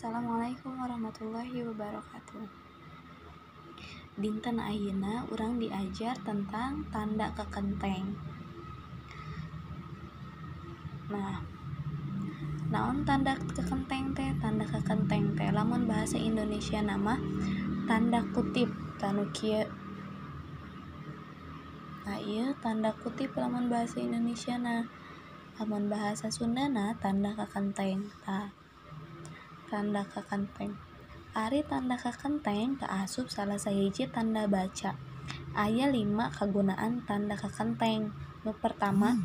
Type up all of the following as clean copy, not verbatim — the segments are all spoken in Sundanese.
Assalamualaikum warahmatullahi wabarakatuh. Dinten ayeuna urang diajar tentang tanda kekenteng. Nah, naon tanda kekenteng teh? Tanda kekenteng teh lamun bahasa Indonesia nama tanda kutip tanu kieu. Nah, ieu tanda kutip lamun bahasa Indonesia na. Lamun bahasa Sundana tanda kekenteng tah. Tanda kekenteng. Ari tanda kekenteng kaasup salah sahiji tanda baca. Aya 5 kagunaan tanda kekenteng. Nu pertama,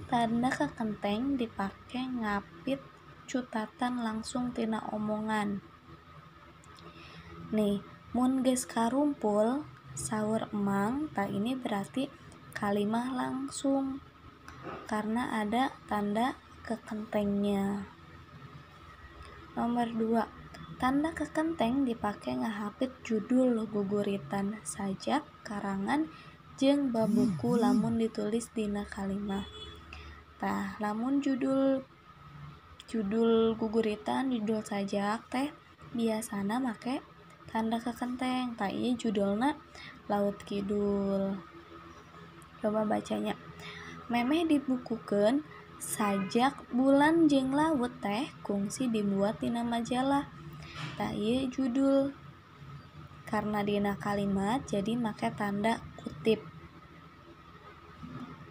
tanda kekenteng dipake ngapit cutatan langsung tina omongan. Nih, mun geus karumpul saur emang, tah ini berarti kalimah langsung karena ada tanda kekentengnya. Nomor 2, tanda kekenteng dipake ngahapit judul guguritan, sajak, karangan, jeung bab buku lamun ditulis dina kalimah. Tah, lamun judul guguritan, judul sajak teh biasana make tanda kekenteng. Tah, ieu judulna Laut Kidul. Coba bacanya. Memeh dibukukeun sajak bulan jeung laut teh kungsi dibuat dina majalah. Tah, ieu judul. Karena dina kalimat jadi make tanda kutip.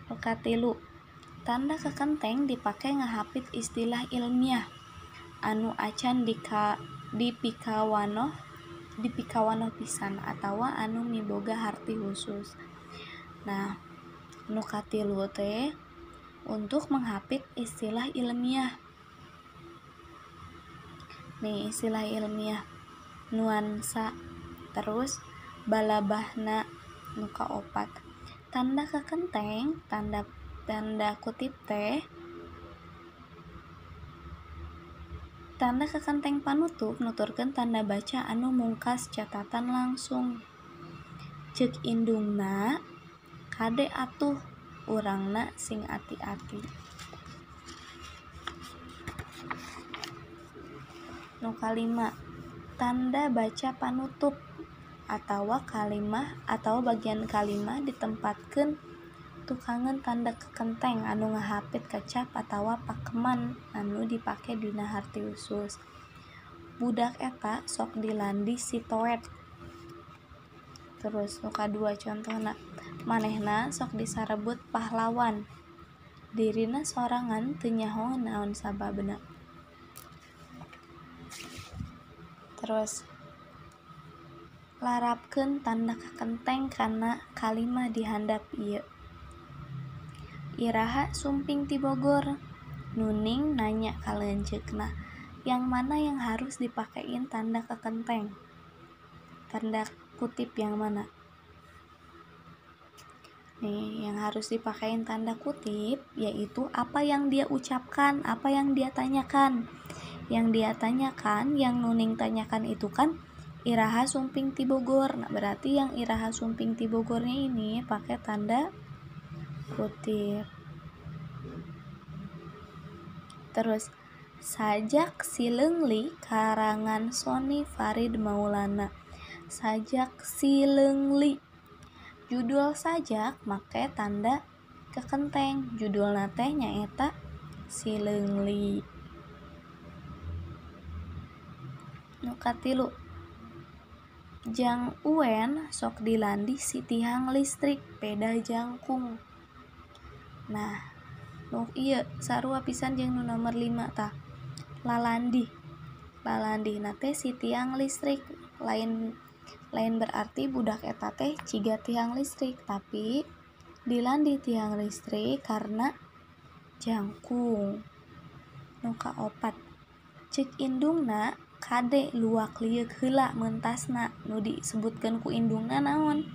Nu katilu, tanda kekenteng dipake ngahapit istilah ilmiah anu acan dipikawanoh pisan atawa anu miboga harti khusus. Nah, nu katilu teh untuk menghapit istilah ilmiah. Nih, istilah ilmiah nuansa, terus balabahna. Nu kaopat, tanda kekenteng, tanda kutip teh, tanda kekenteng panutup nuturkeun tanda baca anu mungkas catatan langsung. Ceuk indungna, kade atuh urangna sing ati-ati. Nu kalima, tanda baca panutup atawa kalimah atau bagian kalimah ditempatkeun tukangeun tanda kekenteng anu ngahapit kecap atawa pakeman anu dipake dina harti khusus. Budak eta sok dilandi si toet. Terus nu kadua contohna, manehna sok disarebut pahlawan. Dirina sorangan teu nyaho naon sababna. Terus larapkeun tanda kekenteng kana kalimah di handap ieu. Iraha sumping ti Bogor? Nuning nanya ka lanceukna. Yang mana yang harus dipakein tanda kekenteng? Tanda kutip yang mana? Nih, yang harus dipakein tanda kutip yaitu apa yang dia ucapkan, apa yang dia tanyakan. Yang dia tanyakan, yang Nuning tanyakan itu kan iraha sumping ti Bogor. Nah, berarti yang iraha sumping ti Bogornya ini pakai tanda kutip. Terus sajak Sileungli karangan Sony Farid Maulana. Sajak Sileungli, judul sajak make tanda kekenteng. Judulna teh nyaeta Sileungli. Nu katilu, Jang Uwen sok dilandi si tihang listrik peda jangkung. Nah, nu ieu sarua pisan jeung nu nomor 5 tah. Lalandi. Lalandihna teh si tiang listrik. Lain berarti budak eta teh ciga tiang listrik, tapi dilandi tiang listrik karena jangkung. Nu kaopat, ceuk indungna kade luak lieuk heula mentasna. Nu disebutkeun ku indungna naon?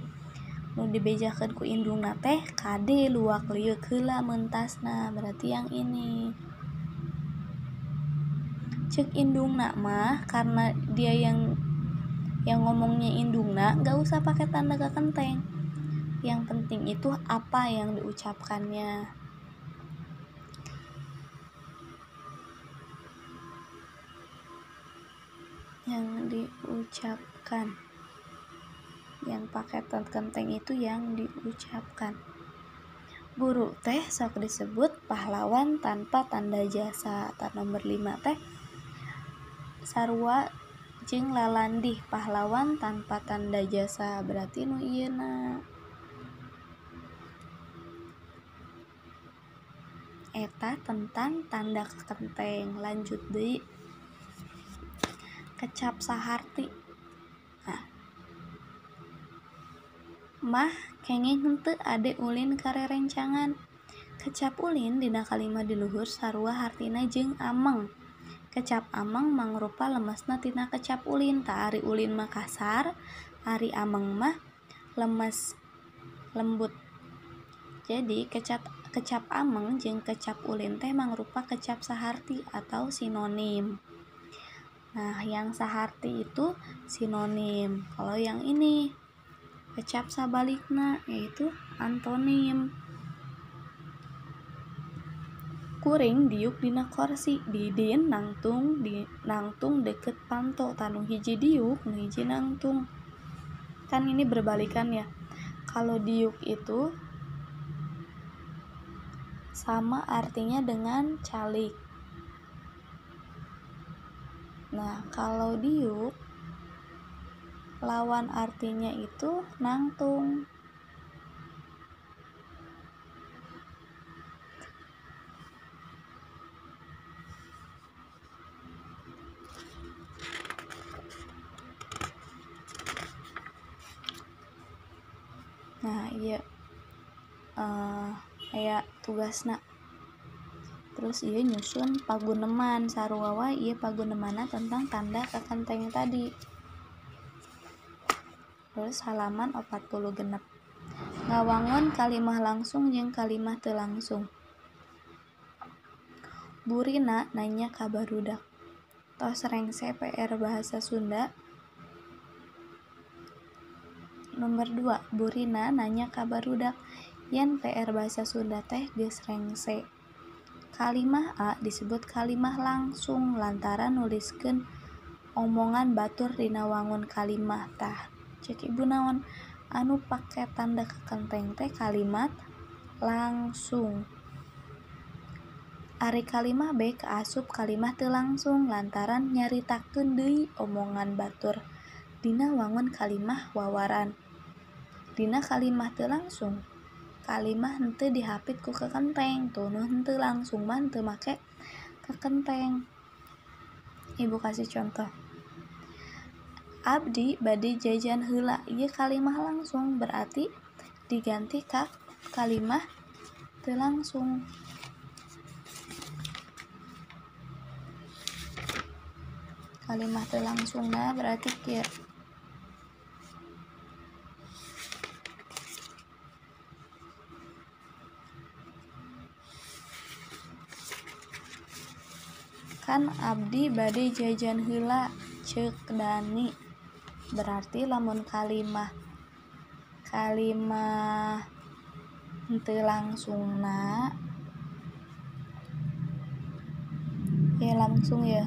Nu dibejakeun ku indungna teh kade luak lieuk heula mentasna, berarti yang ini. Ceuk indungna mah karena dia yang ngomongnya indungna, nggak usah pakai tanda kekenteng. Yang penting itu apa yang diucapkannya. Yang diucapkan. Yang pakai kenteng itu yang diucapkan. Guru teh sok disebut pahlawan tanpa tanda jasa. Tah nomor 5 teh sarua jeung lalandih pahlawan tanpa tanda jasa, berarti nu ieu na. Eta tentang tanda kekenteng. Lanjut deui kecap saharti. Nah, mah kenging henteu ade ulin karerencangan. Kecap ulin dina kalimah di luhur sarua hartina jeung ameng. Kecap ameng mangrupa lemesna tina kecap ulin. Tah ari ulin mah kasar, ari ameng mah lemes, lembut. Jadi kecap ameng jeung kecap ulin teh mangrupa kecap saharti atau sinonim. Nah, yang saharti itu sinonim. Kalau yang ini kecap sabalikna yaitu antonim. Kuring diuk dina korsi, didin nangtung di nangtung deket panto, tanu hiji diuk nu hiji nangtung. Kan ini berbalikan ya. Kalau diuk itu sama artinya dengan calik. Nah, kalau diuk lawan artinya itu nangtung. Nah, iya aya tugasna. Terus ieu nyusun paguneman sarua wae ieu pagunemanna tentang tanda kekenteng tadi. Terus halaman 46. Ngawangun kalimah langsung jeung kalimah teu langsung. Burina nanya ka barudak. Tos rengse PR bahasa Sunda. Nomor 2, Burina nanya ka barudak yen PR bahasa Sunda teh geus rengse. Kalimah A disebut kalimah langsung lantaran nuliskeun omongan batur dina wangun kalimah. Tah, cek ibu naon anu pake tanda kekenteng teh kalimat langsung. Ari kalimah B kaasup kalimah teu langsung lantaran nyaritakeun deui omongan batur dina wangun kalimah wawaran. Dina kalimah teu langsung, kalimah henteu dihapit ku kekenteng. Tuh nu henteu langsung mah henteu make kekenteng. Ibu kasih contoh. Abdi bade jajan heula. Ieu kalimah langsung berarti diganti ka kalimah teu langsung. Kalimah teu langsungna berarti kieu. Kan abdi bade jajan heula ceuk Dani. Berarti lamun kalimah henteu langsungna ya langsung ya.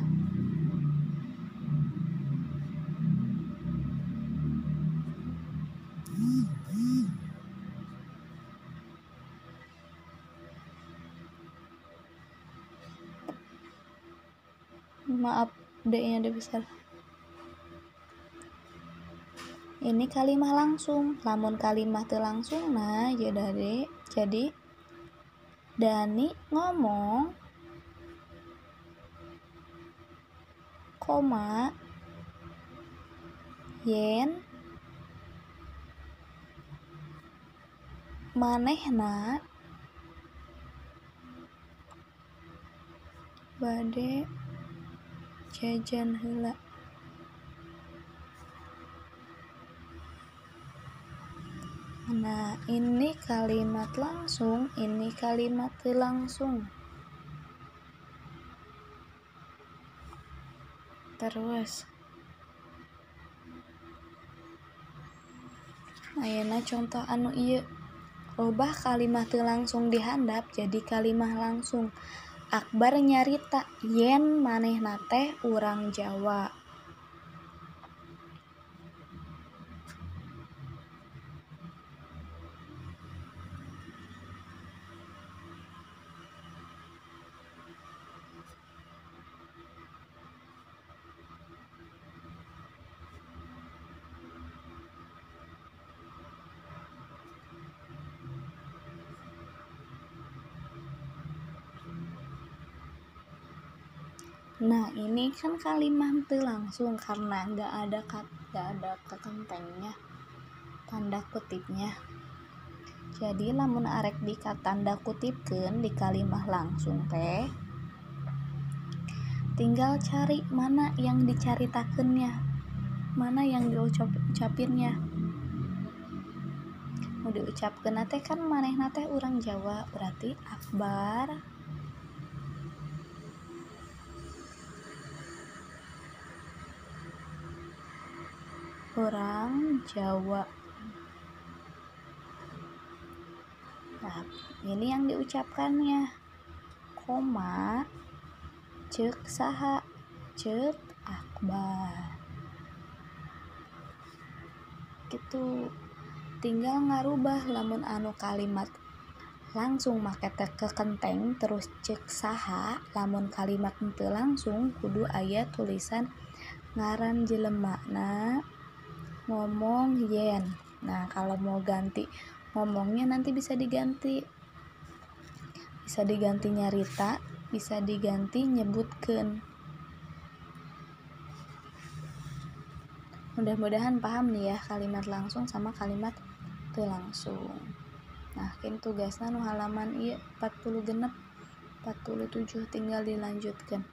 Maaf, D-nya D besar. Ini kalimah langsung. Lamun kalimah teu langsung nah jadi Dani ngomong koma yen manehna bade jajan heula. Nah, ini kalimat langsung, ini kalimat langsung. Terus ayeuna contoh anu ieu. Robah kalimah teu langsung dihandap jadi kalimah langsung. Akbar nyarita yen manehna teh urang Jawa. Nah, ini kan kalimat teu langsung karena nggak ada kekentengnya, tanda kutipnya. Jadi lamun arek di tanda kutipkeun di kalimat langsung teh, tinggal cari mana yang dicaritakeunnya, mana yang diucapinnya. Mau diucapkeun teh kan manehna teh urang Jawa, berarti Akbar orang Jawa. Nah, ini yang diucapkannya, koma cek saha, cek Akbar. Gitu. Tinggal ngarubah lamun anu kalimat langsung make teh kekenteng terus cek saha, lamun kalimat henteu langsung kudu aya tulisan ngaran jelemana ngomong yen. Nah, kalau mau ganti ngomongnya nanti bisa diganti. Bisa diganti nyarita, bisa diganti nyebutkeun. Mudah-mudahan paham nih ya kalimat langsung sama kalimat teu langsung. Nah, kin tugasna nu halaman ieu 40 genep, 47 tinggal dilanjutkan.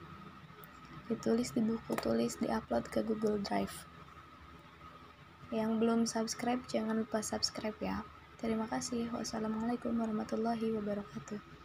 Ditulis di buku tulis, diupload ke Google Drive. Yang belum subscribe jangan lupa subscribe ya. Terima kasih. Wassalamualaikum warahmatullahi wabarakatuh.